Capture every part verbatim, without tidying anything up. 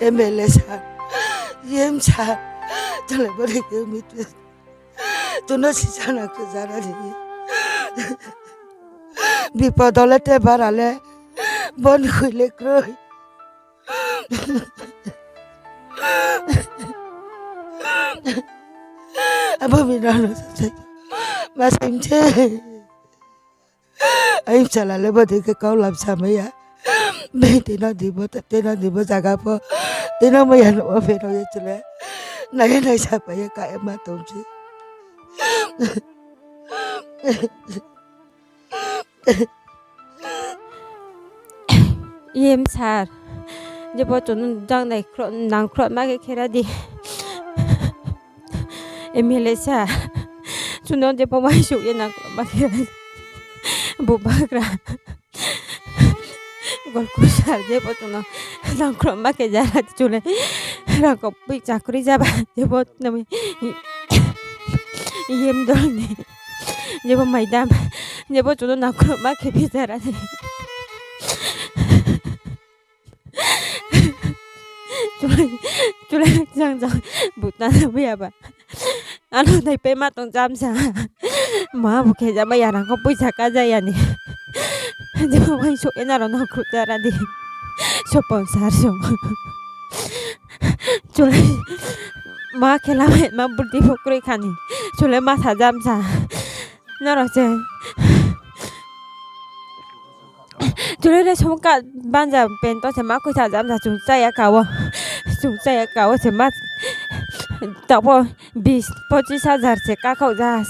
M L A sir, E M sir, chale bore khe mi tu. Chuno sisa na khe jara di. Bipod le te bara le, boni khui le kroi. Abo mi no no sa sa. Ma sim che. Ai chala le bo de khe kau lam sa mai ya. Be te no di bo, te no di bo jaga pho. Te no mai ya no bo be no ye chule. Na ye nai sa pa ye ka ye ma tong chi. E M sir, jebo chuno jang nai khro-, nang khro ma khe khera di. M L A sir, chuno jebo mai suk ye nang khro ma khe. Bubagra. Golku sir, jebo chuno nang khro ma khe jara di chule. Rang kau pui chakri jaba, jebo nami. E M dol ni. Jebo maidam, jebo chuno nang khro ma khe bijara di. Chule, chule jang jang butna na biyaba. Ano nai pe ma tong jam sa. Ma bu khe jama ya rang kau pui chaka jaya ni. Jebo mai suk ye naro nang khro jara di. Sopon sir so. Chule ma khela ma burdi pho kroi kha ni. Chule ma sa jam sa. Naro se. Chule re song ka banja pen to se ma khuisa jam sa chung chaya ka wo. Chung chaya ka wo se ma. Taoh pho bis pochis hajar se kakhaoh ja.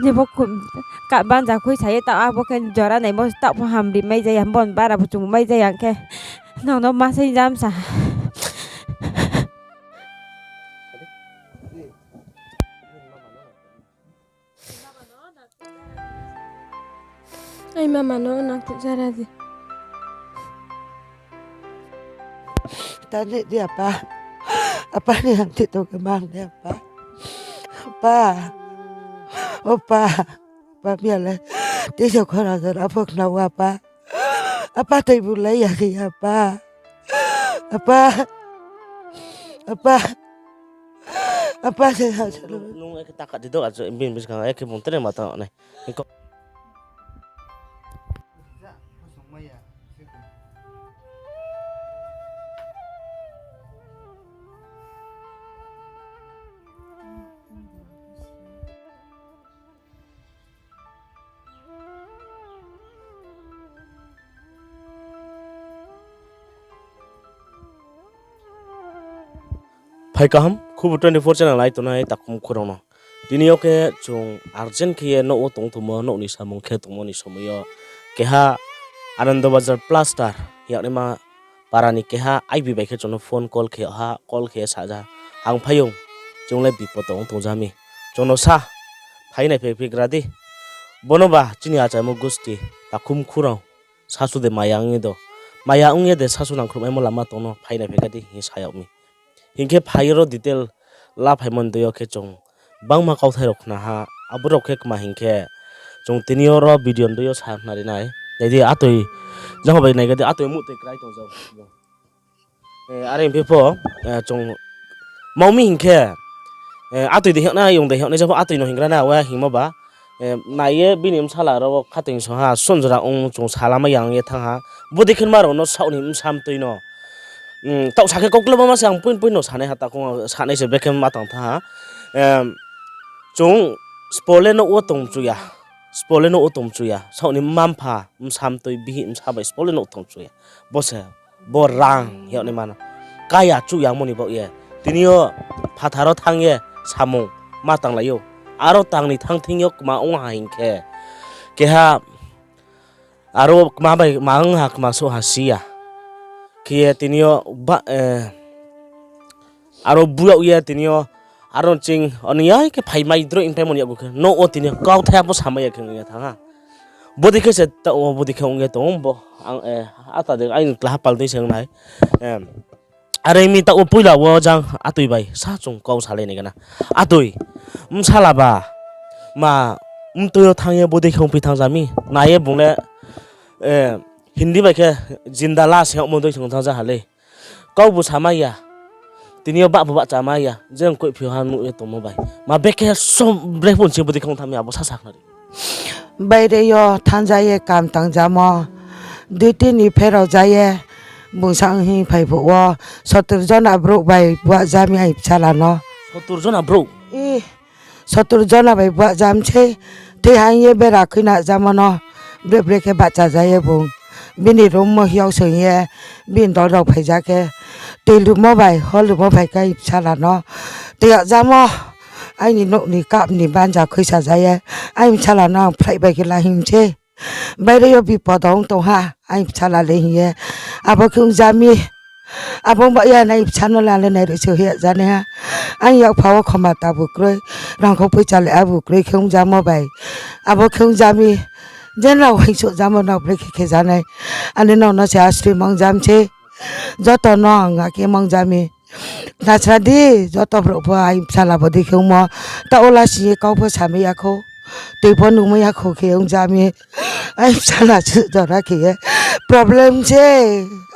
Jebo khu-, ka banja khuisa ye taoh abo khe jora naimo taoh pho hamri mai jaya, bon bara bo chung mai jaya khe. Nang no ma sai jam sa. Ai mama no nang khro jara di. Tani di apa. Apa ni hamti tong khe mang di apa. Apa. Apa. Apa mi ale. Tei so khora jora phok na apa. Apa tei bu lai ya khe apa. Apa. Apa. Apa se ha se. Nung ekhe taka di do, ajo bin bis kang ekhe bung tere ma tang nai. Ko- Phai kaham, Khubor twenty-four channel nai tongnai takhum khurang no. Tini yo khe chung urgent khe ye nouh wo tong tongmo, nouh ni samung khe tongmo ni somoi yo keha Anando Bazar Plaster yaknaima para ni keha I B bai khe chung no phone call khe ha, call khe ye sa ja, ang phai ou, chung le bipod tong tong ja mi, chung no sa, phai nai phai phi gra di, bono ba chini achaimo gusti, takhum khurang, sasu de maya ong ye do, maya ong ye de sasu nangkhruhmaimo lama tong no, phai nai phai gra di hing ye sa yag mi. Hing khe phai ro detail la phaimo ni dei yo khe chung bangma kauthai rao khna ha, abo rao khe kma hing khe chung tini yo ro video ni dei yo sa khnari nai. Nai di atoi, jang bai nai ga di atoi muhtoi krai tong jao. Are hing phi pho, chung mau mi hing khe, atoi de hing nai, yong de hing nai, jepho atoi no hing gra na, wa hingmo ba. Nai ye bini bsala rao khatoi song ha, son jora ong chung salama yang ye thanng ha. Bodei khe ma rao no saoh ni bsa mtoi no. Taoh sa khe kaukla bama se ang point point no sanai ha, takhung sanai se brekhe ma tang thanng ha. Chung spo le nouh wo tong mchu ya. Spo le nouh wo tong mchu ya. Saoh ni mma mpha, bsa mtoi, bihih bsa bai spo le nouh tong mchu ya. Bo se, bo rang hing yag naima no. Kaya chuh yangmo ni baoh ye. Tini yo phathar wo thanng ye samung ma tanglai ou. Aro tang ni thanng thing yo kma ong ha hing khe. Keha aro kma bai kma ong ha kma souh ha si ya. Khe ye tini yo ba, aro bu yag ye tini yo aro ching oni ya khe phaimai droi ongpaimo ni yakgu khe nouh wo tini yo kauthai abo samai ya khe ong ye thanng ha. Bodei khe se taoh wo bodei khe ong ye tong ou bo. Ata de aini klaha pal dei se ong nai. Are mi taoh wo poila wo jang atoi bai sa chung kau salai nai gana. Atoi, bsala ba, ma, mtoi yo thanng ye bodei khe ongphi thanng ja mi. Nai ye bung le, Hindi bai khe zinda lash hing yagmo dei se ong thanng ja ha lei. Kau bu samai ya. Tini yo bah bu bahcha mai ya. Je ong koih phi ha nuh ye tongmo bai. Ma bekhe som bre phone se bodi khong tham ya abo sasa khnari. Baire yo thanngja ye kam tangjamo. Duty ni pherao ja ye. Bung sa ong hing phai phuh wo. Sotur jona brouh bai buah ja mi ai bsala no. Sotur jona brouh? Sotur jona bai buah jam sei, tei hang ye bera khuina jamo no, bre bre khe bahcha ja ye bung. Bini room mo hiao song ye, bini dol rao phaija khe, tui lumo bai, hor lumo bai khe ai bsala no, tui yag jamo, aini nouh ni kap ni banja khuisa ja ye, ai bsala no ang phlai bai khe la hing sei. Baire yo bipod ong tong ha, aini bsala le hing ye. Abo khe ong ja mi. Abo ong ba ya nai bsa no la le nai roi se hoih ya ja nai ha. Aini yakpha wo khoma ta bu kroi, rangkho poicha le abo kroi khe ong jamo bai. Abo khe ong ja mi. Je nrao hingsuh jamo nrao bre khe khe ja nai. Ani nrao no se asri mang jam sei. Joto no ang akhe mang ja mi. Khna sra di, joto brouh pho ai bsala bo dei khe ongmo. Taoh wo lasi ye kau pho samai ya khou. Tui pho nungmai ya khou khe ong ja mi. Ai bsala se jora khe ye. Problem se.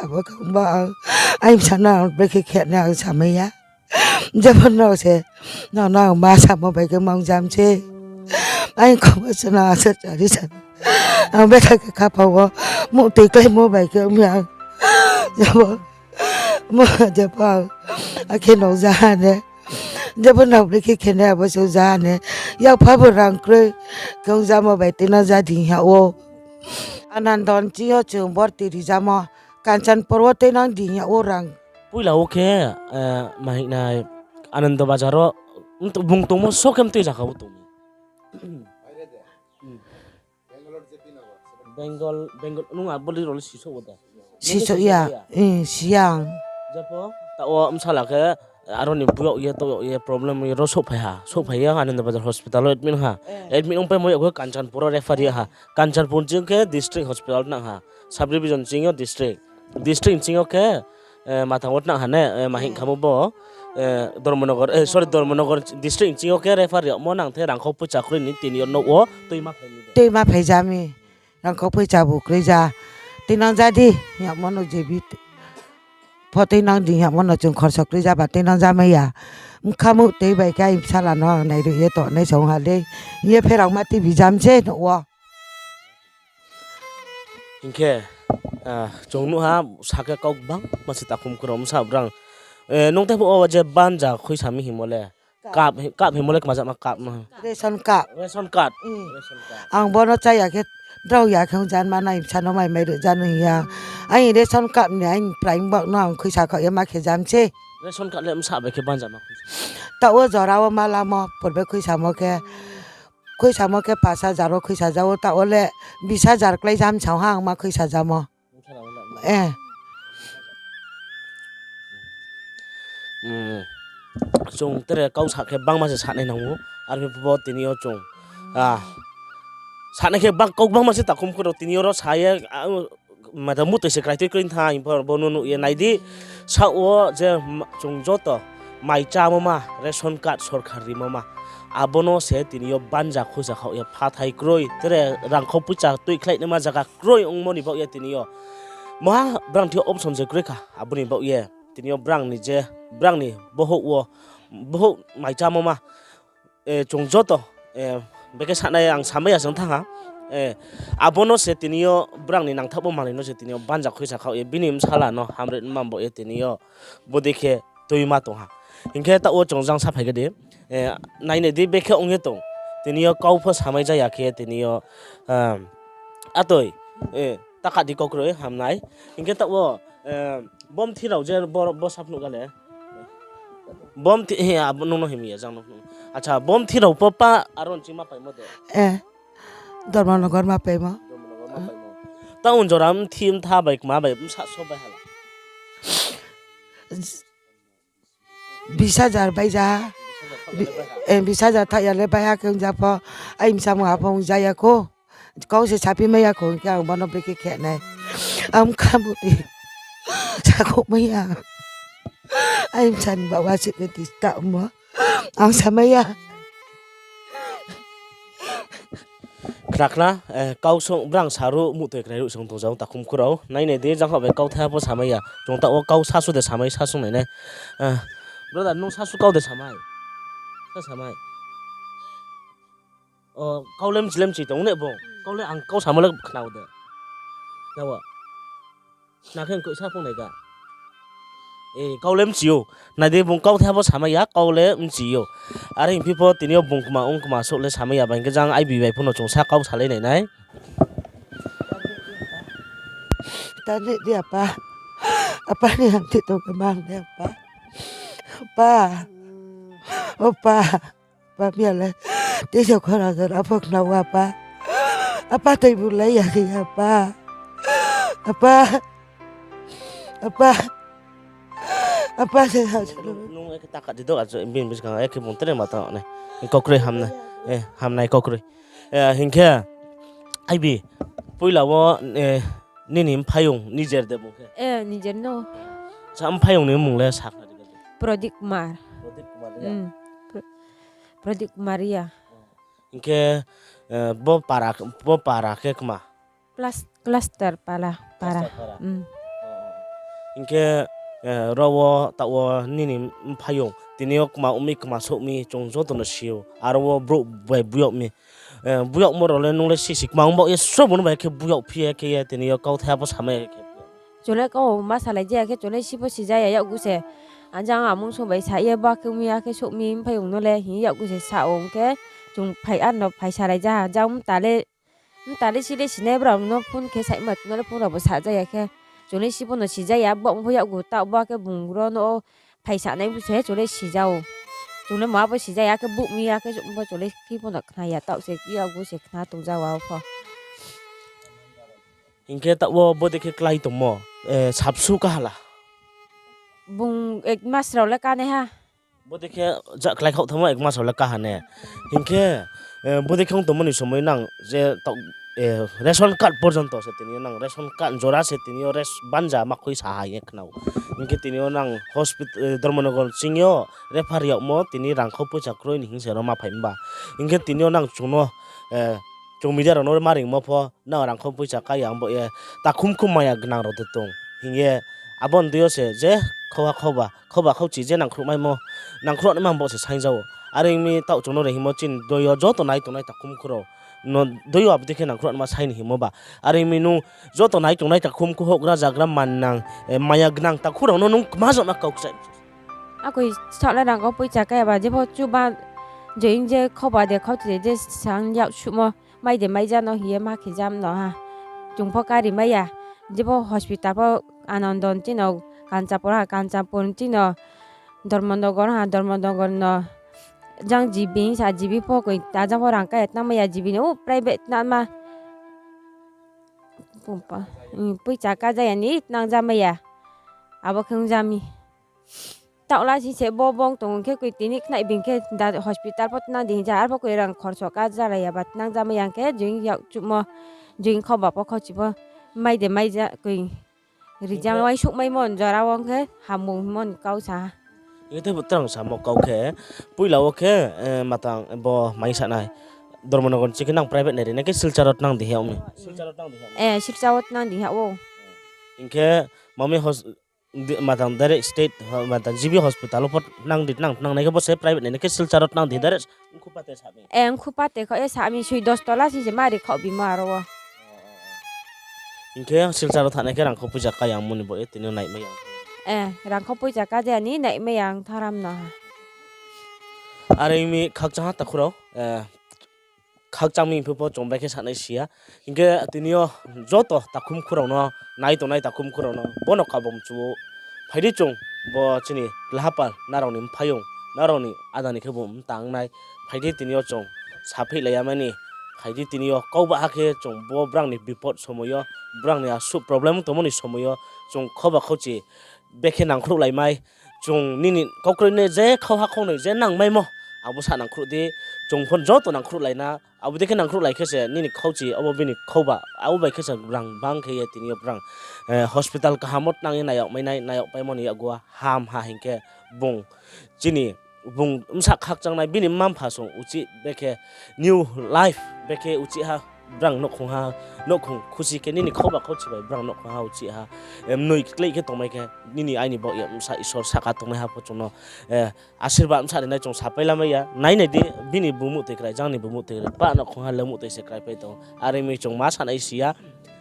Abo khe ongba ang. Ai bsa no ang brekhe khe nai ang samai ya. Jepho nrao se. Nrao no ang ma samo bai khe mang jam se. Ai khoma se no asa chari sa. Ang betha khe khapha wo. Muhtoi kláimo bai khe ong ya. Jepho. Mo jepho ang akhe nung ja ha ne. Jepho nrao brekhe khe nai abo se ja ha ne. Yakpha bo rang kroi. Khe ong jamo bai tui nang ja di hing ya ou. Anando ni ching yo chung borti ri jamo. Kanchanpur wo tui nang di hing ya ou rang. Poila wo khe, ma hing nai, Anando Bazar wo, bung tongmo so khe mtui zaga wo tong. Bengal, Bengal, nung abo le rao le sisouh wo da? Sisouh ya, si ya ang. Jepho, taoh wo bsala khe, aro ni buyaoh ye, taoh yag ye, problem ye, ro souhphai ha, souhphai ye, Anando Bazar hospital wo admit ha. Admit ongpaimo yag khe Kanchanpur wo refer yag ha. Kanchanpur ching khe district hospital nang ha. Sub division ching yo district. District ching yo khe, mathang wo nang ha ne, ma hing khamo bo, Dharmanagar, sorry, Dharmanagar district ching yo khe refer yagmo nang the rangkho poicha kroi ni tini yo nouh wo tuima phai ni de. Tuima phai ja mi. Rangkho poicha bu kroi ja. Tui nang ja di, yagmo no je bi pho tui nang di yagmo no chung khorsa kroi ja ba tui nang ja mai ya. Bkha muhtoi bai khe ai bsala no ang nai roi ye tongnai song ha le. Hing ye pherao ma tuibi jam se nouh wo. Hing khe, chung nuh ha, sa khe kau gbangma se takhum khro bsa brang. Nung tei phuh wo je banja khuisa mi hingmo le. Cup hingmo le kma jama cup no? Ration card. Ang bo no chá ya khe, drao ya khe ong ja ma nai bsa no mai mai roi ja no hing ya. Aini ration card ni aini prai bak no ang khuisa khaoh ye ma khe jam se. Ration card le bsa bai khe banja ma khuisa? Taoh wo jora wo ma lamo, purbe khuisamo khe, khuisamo khe pash hajar wo khuisa ja ou, taoh wo le bis hajar klái jam sa ha ang ma khuisa jamo. Chung tere kau sa khe bangma se sanai nang ou, arphuh bo tini yo chung, sanai khe kau gbangma se takhum khro tini yo ro sa ye, mata muhtoi se kraitoi kroi tha, hing pho bo no nuh ye nai di, saoh wo je chung joto mai chámo ma, ration card sorkar rimo ma, abo no se tini yo banja khuisa khaoh ye phathai kroi, tere rangkho poicha tuikhlainaima zaga kroi ongmo ni baoh ye tini yo. Maha brang thing yo option se kroi kha, abo ni baoh ye tini yo brang ni je, brang ni bohouh wo, bohouh mai chámo ma, chung joto, bekhe sanai ang samai ya se ong thanng ha. Abo no se tini yo brang ni nangthaohmo manoi no se tini yo banja khuisa khaoh ye bini bsala no hamri ma baoh ye tini yo bodei khe tuima tong ha. Hing khe taoh wo chung jang saphai khe di, nainai di bekhe ong ye tong. Tini yo kau pho samai ja ya khe tini yo, atoi, ta kha di kau kroi hamnai. Hing khe taoh wo, bomthi rao je bo, bo sap nuh ga le. Bomthi, abo nung no himi ya jang no. Acha, bomthi rao pho pa aro nching ma paimo de? Dharmanagar ma paimo. Taoh jora mthi mtha bai kma bai bsa so bai hala? Bis hajar bai ja ha. Bis hajar thaoh ya le bai ha khe ong ja pho. Ai bsa mungha pho ong ja ya khou. Kau se saphi mai ya khou hing khe ang bo no bekhe khe nai. Ang bkha muhtoi sakhouh mai ya. Ai bsa ni baoh wa se khe tista mo. Ang samai ya. Takhna, eh, kau song brang saruh muhtoi krai ruh song tongja takhum khurao. Nai nai di, jang hao bai kauthai pho samai ya. Chung taoh wo kau sasu de samai, sasung nai nai. Eh, brother, nung sasu kau de samai? Sa samai. O, kau le mchi le mchi tong ne bung? Kau le ang kau samo le khna de. Nao. Na khe koisa phung nai ga. E, kau le mchi ou. Nai di bung kauthai pho samai ya, kau le mchi ou. Are hing phi pho tini yo bung kma ong kma souh le samai ya, bai hing khe jang aibi bai pho no chung sa kau salai nai nai. Tani di apa. Apa ni hamti tong khe mang de apa. Apa. Apa. Apa mi ale. Tei se khora jora pho khna wa apa. Apa tei bu lai ya khe apa. Apa. Apa. Apa se ha se. Nung, nung eke taka di do, ajo bin bis kang eke bung tere mata ne. Kokroi hamnai. Eh, hamnai kokroi. Eh, hing khe, aibi, poila wo, eh, nini mphaiyong nijer de bung khe? Eh, nijer no. Sa mphaiyong ni mmung le sakna di. Prodip Kumar. Prodip Kumar ya. Hmm. Pro-, Prodip Kumar ya. Hing khe, eh, bo para, bo para khe kma? Clus-, cluster para, para. Cluster para. Hmm. Hing khe, eh, ro wo taoh wo nini mphaiyong, tini yo kma ong mi, kma souh mi, chung joto no si ou. Aro wo brouh bai buyag mi. Eh, buyagmo rao le nung le sisi kma ong baoh ye srobo no bai khe buyag phi ye khe ye tini yo kauthai pho samai ya khe. Chung le kau ma salai jaya khe chung le si pho sija ya yakgu se. Ajang amung song bai sa ye ba khe ong mi ya khe souh mi mphaiyong no le hing yakgu se sa ong khe chung phai ar no phai salai ja ha. Jang mta le, mta le si le sinai brao no phone khe saima no le phone rao bo sa jaya khe. Chung le si pho no sija ya, bo ong pho yakgu taoh bo khe bung ro no phai sanai bu se chung le sija ou. Chung le ma bo sija ya khe buh mi ya khe chung bo chung le khi pho no khna ya taoh se yakgu se khna tong ja wa pho. Hing khe taoh wo bodei khe klái tongmo, eh, sabsu kaha la? Bung ek mas rao le kánaiha. Bodei khe ja klái khaoh thanngmo ek mas rao le kaha ne. Hing khe, eh, bodei khe ong tongmo ni somoi nang je taoh, eh, ration card porjonto se tini yo nang ration card jora se tini yo res-, banja ma khui sa ha hing ye khna ou. Hing khe tini yo nang hospit-, eh, Dharmanagar ching yo refer yagmo tini rangkhau poicha kroi ni hing se ro ma phai mba. Hing khe tini yo nang chung no, eh, chung media rao no ma ringmo pho, nrao rangkhau poicha ká ya ong bo ye, takhum khum maya gnang rao de tong. Hing ye, abo ni dei yo se je khauha khauba, khauba khauchi je nangkhruh maimo, nangkhruh naima bo se saing ja ou. Are ong mi taoh chung no re hingmo chini dei yo joto nai tongnai takhum khu rao no dei yo abo dei khe nangkhruh naima sai ni hingmo ba. Are ong mi nung joto nai tongnai takhum khu houhgra zagra mannang, eh, maya gnang takhu rao no nung kma jama kau kchai. Akoi saoh le rangkhau poicha ká ya ba, jepho chuba join je khauba de khauchi de je sang yak suhmo, mai de mai ja no hing ye ma khe jam no ha. Chung pho kari mai ya, jepho hospital pho Anandon chino, Kanchanpur ha, Kanchanpur chino, Dharmanagar ha, Dharmanagar no, jang G B sa, G B pho koi ta jang pho rang ká ya tnang mai ya, G B ni o private tnang ma. Poicha ká ja ya ni tnang ja mai ya. Abo khe ong ja mi. Taoh la sing se bo bong tong khe koi tini khnai bing khe da hospital pho tnang di hing ja, arpho koi rang khorso ká ja lai ya ba tnang ja mai ya khe join yak chuhmo, join khauba pho khauchi pho mai de mai ja koi. Rijang uaingsouh maimo jora wo khe hamung hingmo ni kau sa ha. Hing khe tei bo trang samo kau khe, poila wo khe, eh, matang bo mai sa nai. Dharmanagar ching khe nang private nai ri nai khe Silchar wo tnang di hing yag mi. Silchar wo tnang di hing yag ou. Hing khe mami hos-, di-, matang direct state, ho-, matang G B hospital wo pho tnang di, tnang, tnang nai khe bo se private nai nai khe Silchar wo tnang di direct. Mkhu pate sa mi. Eh, mkhu pate kho, eh, sa mi soi dos tola sing se ma ri khaoh bimo aro wo. Hing khe Silchar wo thanng nai khe rangkhau poicha ká ya ongmo ni bo ye tini yo naimai ya. Eh, rangkhau poicha ká ja ya ni naimai ya ong tharam no ha. Are ong mi khakchang ha takhu rao, eh, khakchang mi phu pho chung bai khe sanai si ya. Hing khe tini yo joto takhum khu rao no, nai tongnai takhum khu rao no, bo no kabom chu ou. Phai di chung, bo chini lahapal, nrao ni mphaiyong, nrao ni ada ni khe bo mtang nai. Phai di tini yo chung saphihlai ya mani. Phai di tini yo kau baha khe chung bo brang ni bipot somoi yo, brang ni asuh problem tongmo ni somoi yo, chung khauba khauchi bekhe nangkhruhlai mai. Chung nini kaukroi ni je khauha khaunoi je nangmaimo, abo sa nangkhruh di, chung pho joto nangkhruhlai na. Abo dei khe nangkhruhlai khe se nini khauchi, abo bini khauba, abo bai khe se brang bang khe ye tini yo brang, eh, hospital kaham wo tnang ye nai yag mai nai, nai yag paimo ni yakgu ha ham ha hing khe bung chini, bung bsa khakchang nai, bini mma mpha song uchih bekhe new life bekhe uchih ha. brang nouhkhong ha, nouhkhong khusi khe nini khauba khauchi bai brang nouhkhong ha uchih ha, mnoi kleih khe tongmai khe nini aini baoh ye bsa Isor sahka tongnaiha pho chung no asirbad bsa rinai chung sapai lamai ya. Nainai di, bini bumuh toi krai, jang ni bumuh toi krai, pa nouhkhong ha le muhtoi se kraipai tong. Are mi chung ma sanai si ya.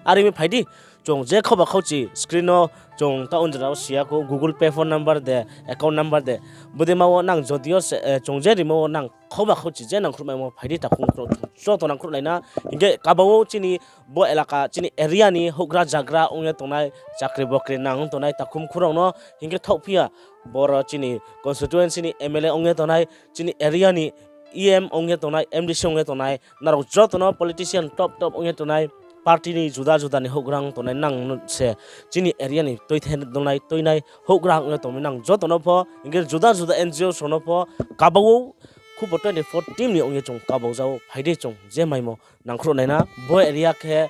Are mi phai di, chung je khauba khauchi screen no chung ta unjra wo si ya khou, Google Pay phone number de, account number de, bodei ma wo nang jodi yo chung je rimo wo nang khauba khauchi je nangkhruhmaimo phai di, takhum khrouh chung joto nangkhruhlai na. Hing khe kaba wo chini bo elaka, chini area ni houhgra zagra ong ye tongnai, chakri bokri nang tongnai takhum khrouh rao no hing khe thaohphi ya, boro chini constituency ni M L A ong ye tongnai, chini area ni E M ong ye tongnai, M D C ong ye tongnai, nrao joto no politician top top ong ye tongnai, party ni juda juda ni houhgra ong tongnai nang se chini area ni tuithe dolnai tuinai houhgra ong ye tongmi nang joto no pho, hing khe juda juda N G O rao no pho kaba wo, khubo twenty four team ni ong ye chung kaba wo ja ou, phai di chung je maimo nangkhruh nai na. Bo area khe,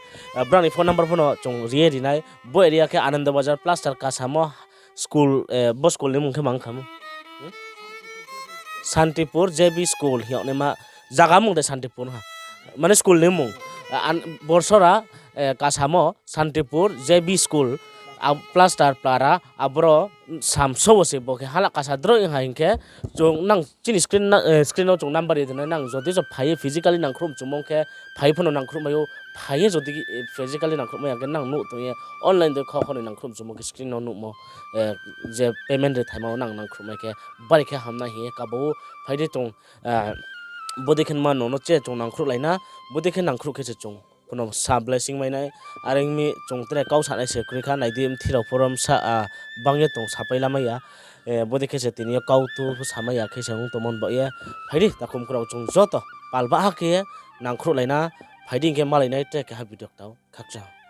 brang ni phone number pho no chung ri ye ri nai. Bo area khe Anando Bazar Plaster Kasamo school, bo school ni mung khe mang kha mo? Santipur J B School hing yagnaima zaga mung de Santipur ha. Mane school ni mung. Borsora, Kasamo Santipur J B School, Plaster Plara, aboro samso wo se bo khe hala kasa droi ha hing khe, chung nang chini screen no chung number ye tongnai, nang jodi so phai ye physically nangkhruh mchumo khe, phai pho no nangkhruhmai ou, phai ye jodi physically nangkhruhmai ya khe nang nuh tong ye online de kho kho ni nangkhruh mchumo khe screen no nuhmo, je payment ri thaima wo nang nangkhruhmai khe bari khe hamnai hing ye kaba wo phai di chung, bodei khe ma no no che chung nangkhruhlai na, bodei khe nangkhruh khe se chung pho no sa blessing mai nai. Are ong mi chung tre kau sanai se kroi kha, nai di mthi rao pho rom sa, bang ye tong sapai lamai ya. Bodei khe se tini yo kau tu pho samai ya khe se ong tongmo ni baoh ye. Phai di takhum khrouh rao chung joto pal baha khe ye nangkhruhlai na, phai di hing khe malai nai tre keha video ktao khakchang.